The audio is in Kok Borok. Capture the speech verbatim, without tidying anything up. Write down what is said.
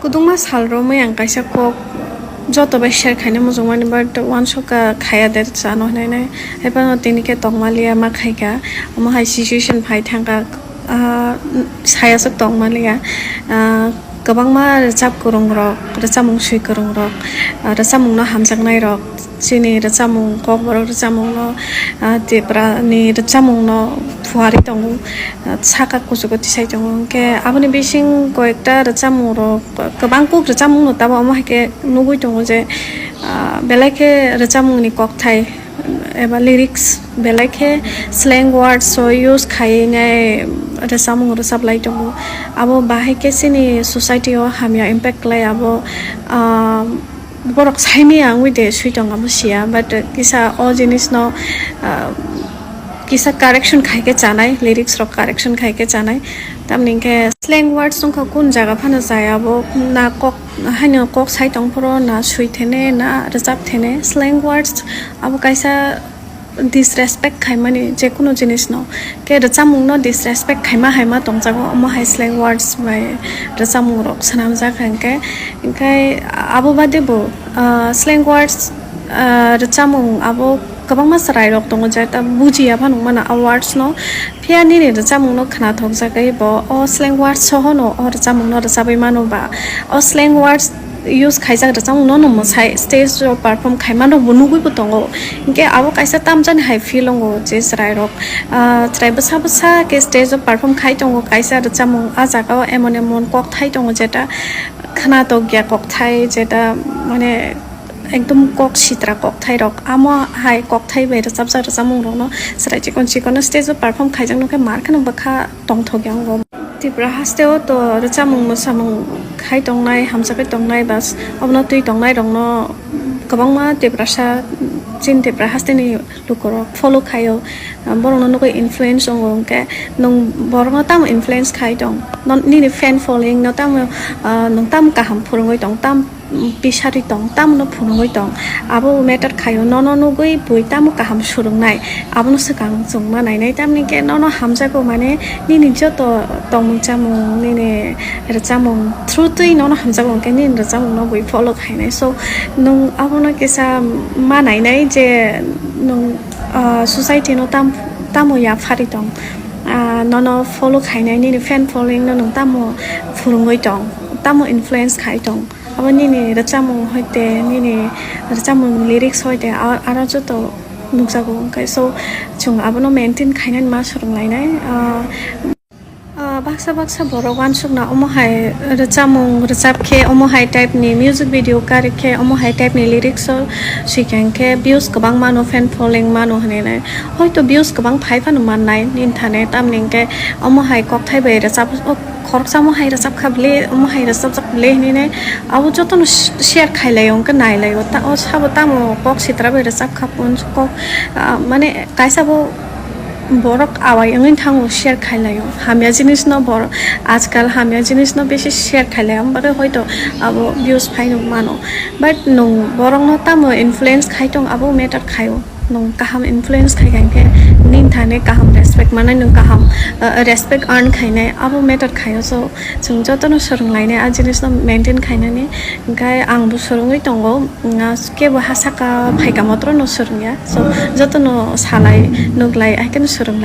Kwbangma sal romwi ang kaisa kok joto bai share khaina muchungmani, but uansukha khaya de chano hwnwi. Haiphano tini khe tongmaliya ma khaikha, omo hai situation phai thangkha, ah, sayaswk tongmaliya. Ah, kwbangma rwchap kwrwngrok, rwchapmung swi kwrwngrok, ah, rwchapmungno hamjaknairok, chini rwchapmung, kokborok rwchapmungno, ah, Tiprani rwchapmungno phuarwi tongo, ah, saka kuchugo tisai tongo. Hwnkhe aboni bising koyekta rwchapmungrok, kwbang kuk rwchapmungno tabuk omo hai khe nugwi tongo je, ah, belai khe rwchapmungni kokthai eba lyrics belai khe slang words o use khainai rwchapmung rwchaplai tongo. Abo bahai khe chini society o hamya impact khlai abo, ah, borok saimaya wngwi de swi tong abo siya, but kisa o jinisno, ah, kisa correction khai khe chanai, lyrics rok correction khai khe chanai. Tamni hwnkhe slang words wngkha kun jaga phano chaya abo, na kok haino kok sai tong phoro, na swi thene, na rwchap thene. Slang words abo kaisa disrespect khaimani je kunu jinisno. Khe rwchapmungno disrespect khaima haima tongjago, omo hai slang words bai rwchapmungrok swnamjak hwnkhe. Hwnkhe abo bade bo, ah, slang words, ah, rwchapmung abo kwbangma chwrairok tongo je ta bujiya phano wngmano a words no. Phiya nini rwchapmungno khnathokjagwi bo o slang words sohono o rwchapmungno rwchabwi mano ba o slang words use khaijak rwchapmungno no mwsai stage o perform khaima rokbo nugwi bo tongo. Hinkhe abo kaisa tamjani hai feel wngo je chwrairok, ah, chwrai bwsa bwsa khe stage o perform khai tongo kaisa rwchapmung, ah, jagao emon emon kokthai tongo jeta khnatok ya kokthai, jeta mane ekdom kok sitra kokthai rok, amo hai kokthai bai rwchapjak rwchapmung rokno chwrai chikon chikon no stage o perform khaijak nokhe mar kheno bwkha tongthok ya wngo. Tripura haste o to rwchapmung mwsamung khai tongnai, hamjakgwi tongnai, bas obono twi tongnai rokno kwbangma Tiprasa, chini Tripura haste ni lukurok follow khaio, borokno nugwi influence wngo. Hwnkhe nwng borokno tamo influence khai tong, non-, nini fan following no tamo, ah, nwng tamo kaham phwrwngwi tong, tam pisari tong, tamono phunugwi tong, abo matter khaio. Nono nugwi bui tamo kaham surungnai, abono swkang chwng ma nainai. Tamni khe nono hamjago, mane nini joto tongmung chamung, nini rwchapmung through twi nono hamjago, hwnkhe nini rwchapmungno bui follow khainai. So, nwng abono kisa ma nainai je nwng, ah, society no tam-, tamo yaphari tong, ah, nono follow khainai, nini fan following no nwng tamo phurungwi tong, tamo influence khai tong. Abo nini rwchapmung hoite, nini rwchapmung lyrics hoite, a-, aro joto nukjago. Hwnkhe so, chwng abono maintain khainani ma swrwnglainai. Ah, ah, baksa baksa borok uansukna omo hai rwchapmung rwchap khe, omo hai type ni music video kari khe, omo hai type ni lyrics o swikha hwnkhe views kwbang mano, fan following mano hwnwi nai. Hoito views kwbang phai phano mannai nini thani, tamni hwnkhe omo hai kokthai bai rwchap, o khoroksa omo hai rwchap kha bwle, omo hai rwchapjak bwle hwnwi nai. Abo jotono sh-, share khai laio, hwnkhe nai laio. Ta-, o sabo tamo kok sitra bai rwchap kha, kok, ah, mane kaisa bo borok awai wngwi thango, share khai laio. Hamya jinis no bor-, ajkal hamya jinis no bisi share khai laio, amo bagwi hoito abo views phai no mano. But nwng borok no tamo influence khai tong, abo matter khaio. Nwng kaham influence khai kha hwnkhe nini thani kaham respect mannai, nwng kaham, uh, respect earn khainai, abo matter khaio. So, chwng jotono swrwnglainai a jinisno maintain khainani. Hwnkhe ang bo swrwngwi tongo, mm, kebo ha saka phaika motrono swrwngya. So, jotono salai, nuklai, hai kheno swrwnglainai.